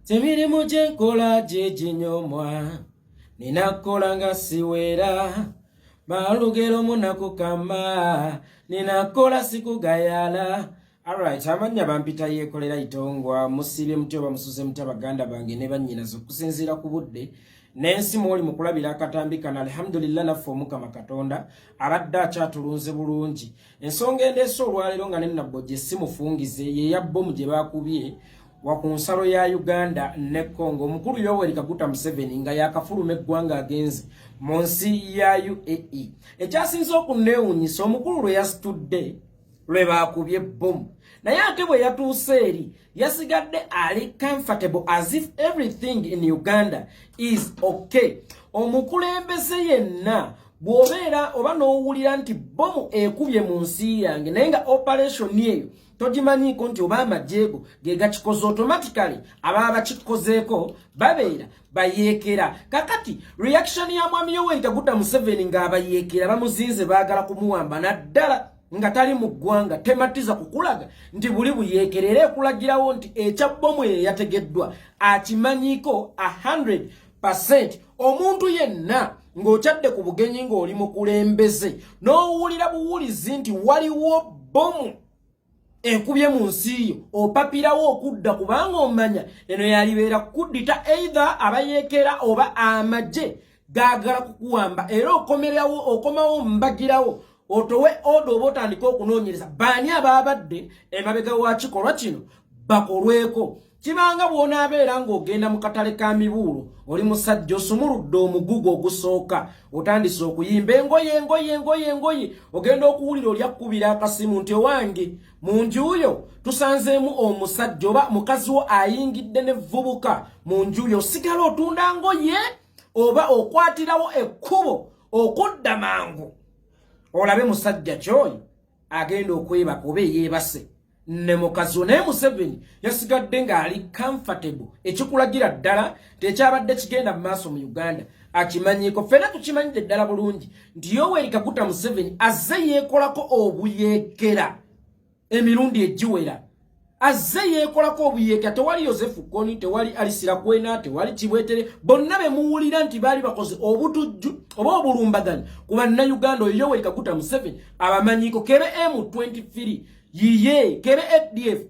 Emirimu gye nkola gye ginyomwa, nina kukola nga siwera, malugero munaku kama, nina kukola sikugayala. Alright, amannya bampita Yekolera Itongwa, musiibye mutya oba musuze mutya baganda bange ne bannyinaze okusinziira ku budde n'ensi mwoli mu kulabira akatambi kano. Alhamdulillah, naffe Omukama Katonda abadde akyatulunze bulungi. Ensonga endeese olwaleero nga ne nabbo gye si mufungize ye ya bbomu gye baakubye wa ku nsalo ya Uganda ne Congo. Omukulu Yoweri Kaguta Museveni nga yakafuluma eggwanga agenze mu nsi ya UAE. Ekyasinze okunneewuunyisa, omukulu lwe yasitudde lwe baakubye bbomu, naye ate bwe yatuuse eri yasigadde ali comfortable as if everything in Uganda is okay. Omukulembeze yenna bw'obeera oba n'owulira nti bbomu ekubye mu nsi yange, naye nga operation eyo togimanyiiko nti oba amajeego ge gakikoze, automatically ababa bakikozeeko babeera bayeekera. Kakati reaction ya mwami Yoweri Kaguta Museveni ng'abayeekera bamuzinze baagala kumuwamba, naddala nga tali mu ggwanga, tematiza kukulaga nti buli buyeekera, era ekulagirawo nti ekya bbomu eyo yategeddwa akimanyiiko 100%. Omuntu yenna ng'okyadde ku bugenyi ng'oli mukulembeze n'owulira buwulizi nti waliwo bbomu ekubye mu nsi yo, opapirawo okudda, kubanga omanya eno yalibeera kuddita, either abayeekera oba amagye gaagala kukuwamba, era okomerawo okomawo mbagirawo otowe order oba otandike okunoonyereza baani abaabadde emabega wa kikolwa kino bakolweko. Kibanga bw'onaabeera ng'ogenda mu katale ka mibuulo, oli musajja, osumuludde omugugu ogusooka, otandise okuyimba engoye, engoye, engoye, engoye, ogenda okuwulira oli akkubira akasimu nti, "Owange, mu njuyo tusanzeemu omusajja oba mukazi wo ayingidde nevvubuka mu njuyo." Osigala otunda ngoye oba okwatirawo ekkubo okudda mangu olabe musajja kyoyo agenda okwebaka oba eyeebase ne mukazi wo? Naye Museveni yasigadde ng'ali comfortable, ekikulagira ddala tekyabadde kigenda mu maaso mu Uganda akimanyiiko. Ffena tukimanyidde ddala bulungi nti Yoweri Kaguta Museveni azze yeekolako obuyeekera emirundi egiwera, azze yeekolako obuyeekera. Tewali Yosefu Koni, tewali Alisira Kwena, tewali Kibwetere, bonna be muwulira nti baali bakoze obutujju oba obulumbaganyi ku Bannayuganda, oyo Yoweri Kaguta Museveni abamanyiiko. Kebe M23 yiye, kebe ADF,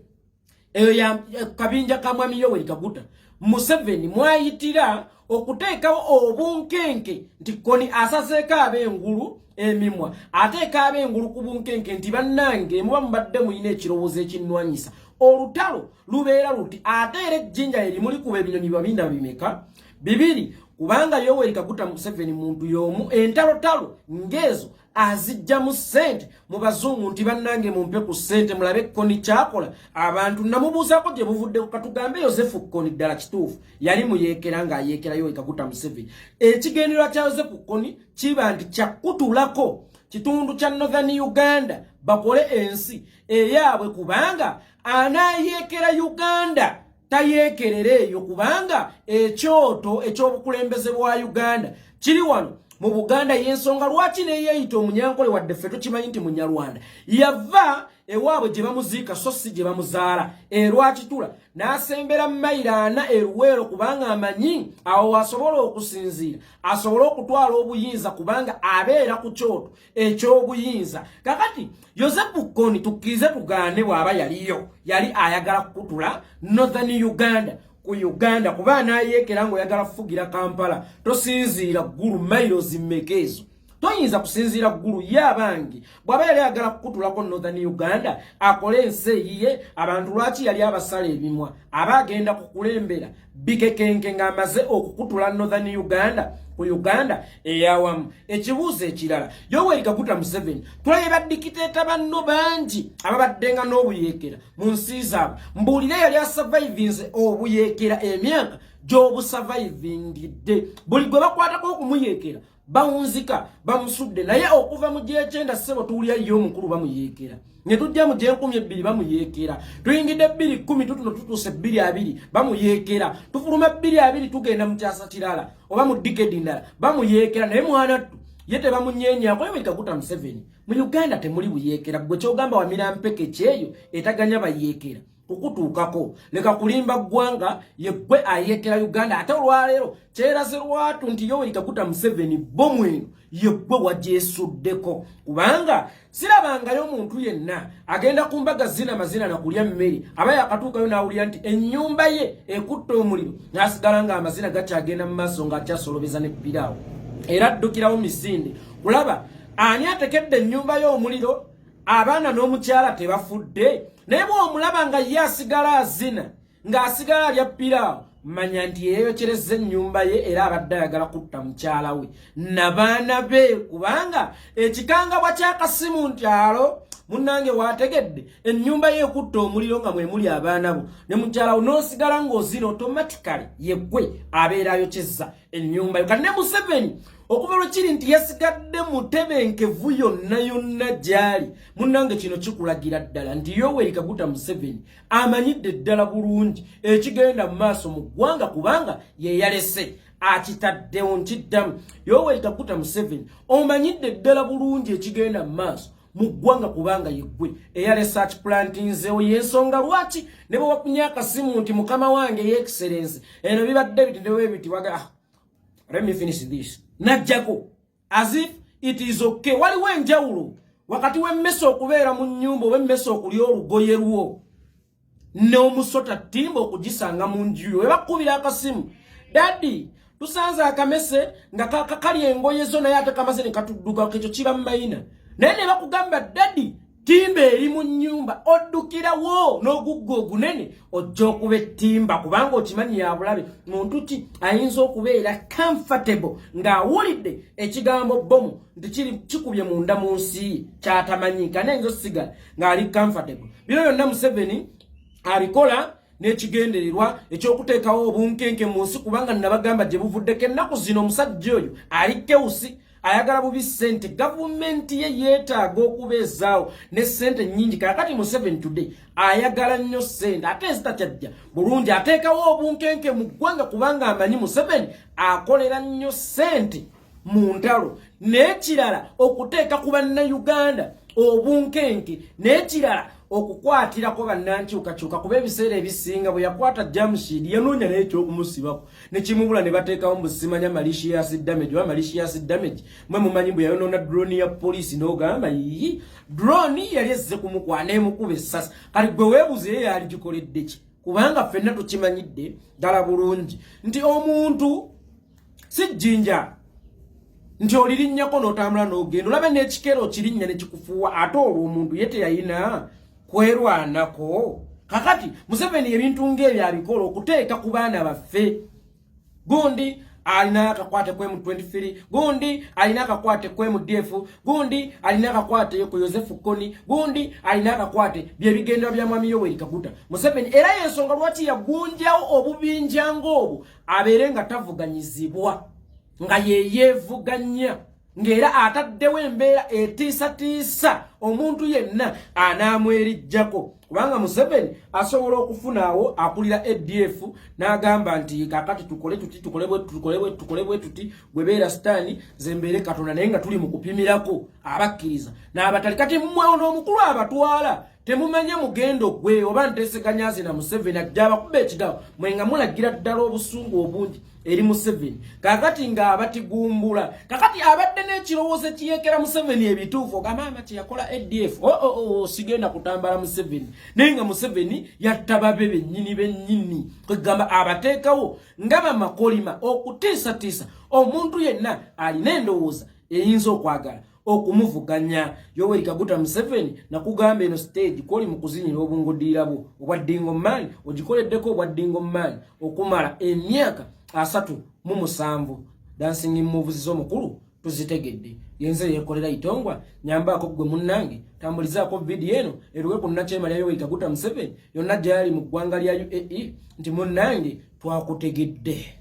eyo ya kabinja ka mwami Yoweri Kaguta Museveni mwayitira okuteekawo obunkenke nti Koni asazeeko ab'engulu emimwa, ateeka ab'engulu ku bunkenke nti, "Bannange, muba mubadde muyina ekirowoozo ekinnwanyisa." Olutalo lubeera luti, ate era ejjinja erimuli kuba ebinyonyi babina bimeka? Bibiri. Kubanga Yoweri Kaguta Museveni muntu y'omu, entalotalo ng'ezo azijjamu ssente mu bazungu nti, "Bannange, mumpe ku ssente mulabe Koni kyakola abantu." Namubuuzaako gye buvuddeko, katugambe Yosefu Koni ddala kituufu yali muyeekera ng'ayeekera Yoweri Kaguta Museveni. Ekigendererwa kya Yosefu Koni kiba nti kyakutulako kitundu kya Northern Uganda bakole ensi eyaabwe, kubanga anaayeekera Uganda tayeekerera eyo, kubanga ekyoto eky'obukulembeze bwa Uganda kiri wano mu Buganda. Y'ensonga lwaki neyeeyita Omunyankole, wadde ffe tukimanyi nti Munyarwanda, yava ewaabwe gye bamuziika so si gye bamuzaala erwakitula, n'asembera mayiro 40 eruweero, kubanga amanyi awo wasobola okusinziira asobole okutwala obuyinza, kubanga abeera ku kyoto eky'obuyinza. Kakati Yosefu Koni, tukkirize tugaane, bw'aba yaliyo yali ayagala kukutula Northern Uganda ku Uganda, kuba anaayeekera ng'oyagala kufugira Kampala tosinziira ggulu mayiro zimmeka ezo? Toyinza kusinziira ggulu. Ye abange, bw'aba yali ayagala kukutulako Northern Uganda akole ensi eyiye, abantu lwaki yali abasala ebimwa? Aba agenda kukulembera bikekenke ng'amaze okukutula Northern Uganda ku Uganda eyawamu. Ekibuuzo ekirala, Yoweri Kaguta Museveni, tulabye badikiteeta banno bangi ababaddenga n'obuyeekera mu nsi zaabwe. Mbuulire yali asurvivinze obuyeekera emyaka gy'obusurvivingidde. Buli gwe bakwatako okumuyeekera bawunzika bamusudde, naye okuva mu gyekyenda, ssebo, tuwulira ye omukulu bamuyeekera, ne tujja mu gyenkumi 2 bamuyeekera, tuyingidde 210, tutuno tutuuse 2020 bamuyeekera, tufuluma 2020 tugenda mu kyasa kirala oba mu decade ndala bamuyeekera, naye mwana ttu ye tebamunyenyaako. Yoweri Kaguta Museveni, mu Uganda temuli buyeekera. Gwe kyogamba wamira mpeke kyeyo etaganya bayeekera. Kukutuukako leka kulimba ggwanga, yeggwe ayeekera Uganda. Ate olwaleero kyeraze lwatu nti Yoweri Kaguta Museveni bomu eno yeggwe wagyesuddeko, kubanga sirabangayo omuntu yenna agenda ku mbaga zina mazina na kulya mmere, aba yakatuukayo n'awulira nti ennyumba ye ekutta omuliro, n'asigala ng'amazina gakyagenda mu maaso ng'akyasolobeza ne piraawo, era addukirawo misinde kulaba ani atekedde ennyumba y'omuliro, abaana n'omukyala tebafudde. Naye bw'omulaba nga ye asigala azina, ng'asigala alya piraawo, manya nti yeeyokyereza ennyumba ye, era abadde ayagala kutta mukyala we nabaana be, kubanga ekikangabwa kyakasimu nti alo munnange waategedde ennyumba ye ekutta omuliro nga mwe muli abaana bo ne mukyala wo, n'osigala ng'ozina, automatically yeggwe abeera ayokyezza ennyumba yo. Kati ne Museveni okuva lwe kiri nti yasigadde mutebenkevu yonna yonna gy'ali, munnange kino kikulagira ddala nti Yoweri Kaguta Museveni amanyidde ddala bulungi ekigenda mu maaso mu ggwanga, kubanga ye yalese akitaddewo. Nkiddamu, Yoweri Kaguta Museveni, omanyidde ddala bulungi ekigenda mu maaso mu ggwanga, kubanga yeggwe eyalese akiplantinzeewo. Yensonga lwaki ne bwe wafunye akasimu nti mukama wange, ye excellence, eno bibadde biti newe biti, waga, "Ah, let me finish this," najjako as if it is okay. Waliwo enjawulo wakati w'emmese okubeera mu nnyumba oba emmese okulya olugoye lwo n'omusota ttimba okugisanga mu nju yo. Webakubira akasimu, "Daddy, tusanze akamese nga kali engoye zo," naye ate kamaze ne katuddukako, ekyo kiba mayina. Naye ne bakugamba, "Daddy, ttimba eri mu nnyumba," oddukirawo n'ogugga ogunene ojja okuba ettimba, kubanga okimanyi ya bulabe. Muntu ki ayinza okubeera comfortable ng'awulidde ekigambo bomu nti kiri kikubye munda mu nsi ye kyatamanyiika, naye ayinza osigala ng'ali comfortable? Bino byonna Museveni abikola n'ekigendererwa ekyokuteekawo obunkenke mu nsi, kubanga nabagamba gye buvuddeko, ennaku zino omusajja oyo ali kewusi, ayagala bubi ssente. Gavumenti ye yeetaaga okubeezaawo ne ssente nnyingi. Kakati Museveni today ayagala nnyo ssente, ate ezitakyajja bulungi, ateekawo obunkenke mu ggwanga, kubanga amanyi Museveni akolera nnyo ssente mu ntalo. N'ekirala, okuteeka ku bannayuganda obunkenke, n'ekirala, okukwatirako bannankyukakyuka, kuba ebiseera ebisinga bwe yakwata Jamshid yanoonya naye ekyokumusibako nekimubula, ne bateekawo mbu simanya malicious damage oba malicious damage. Mwe mumanyi bwe yayonoona drone ya poliisi, n'ogamba, "Yiyi, drone yali ezze kumukwana emukuba essasi." Kati gwe weebuze, ye yali gikoledde ki? Kubanga ffenna tukimanyidde ddala bulungi nti omuntu si jjinja nti olirinnyako n'otambula n'ogenda, olaba n'ekikere okirinnya ne kikufuuwa, ate olwo omuntu ye teyayina kwerwanako. Kakati Museveni ebintu ng'ebyo abikola okuteeka ku baana baffe. Gundi alina akakwate ku M23, gundi alina akakwate ku MDF, gundi alina akakwate ku Yosefu Kony, gundi alina akakwate. Byebigendera bya mwami Yoweri Kaguta Museveni, era yensonga lwaki yagunjawo obubinja ng'obwo, abeere nga tavuganyizibwa, nga yeyeevuganya, ng'era ataddewo embeera etiisatiisa omuntu yenna anaamwerijjako, kubanga Museveni asobola okufunaawo akulira ADF n'agamba nti, "Kakati tukole tuti, tukole bwe tukole bwe tukole bwe tuti, gwe beera Sitaani, ze mbeere Katonda," naye nga tuli mu kupimirako abakkiriza n'abatali. Kati mmwe ono omukulu abatwala temumanya mugendo gwe oba nteeseganyazi na Museveni, ajja abakuba ekigabo, mwe nga mulagira ddala obusungu obungi eri Museveni. Kakati ng'abatigumbula, kakati abadde n'ekirowoozo ekiyeekera Museveni ebituufu, ogamba ama kyeyakola ADF, oh, oh, oh, sigenda kutambala Museveni, naye nga Museveni yatta babe bennyini bennyini. Kwegamba abateekawo nga bamakolima okutiisatiisa omuntu yenna alina endowooza eyinza okwagala okumuvuganya. Yoweri Kaguta Museveni, nakugamba eno stage kwoli mu kuzinyira obungudiira bwo obwa dingo man, ogikoleddeko obwa dingo man okumala emyaka 37. Dancing moves z'omukulu tuzitegedde. Yenze yekolera itongwa nyambaako gwe munnange, tambulizaako vidiyo eno eruwe ku nnakyemalya Yoweri Kaguta Museveni yonna gyali mu ggwanga lya UAE nti munnange twakutegedde.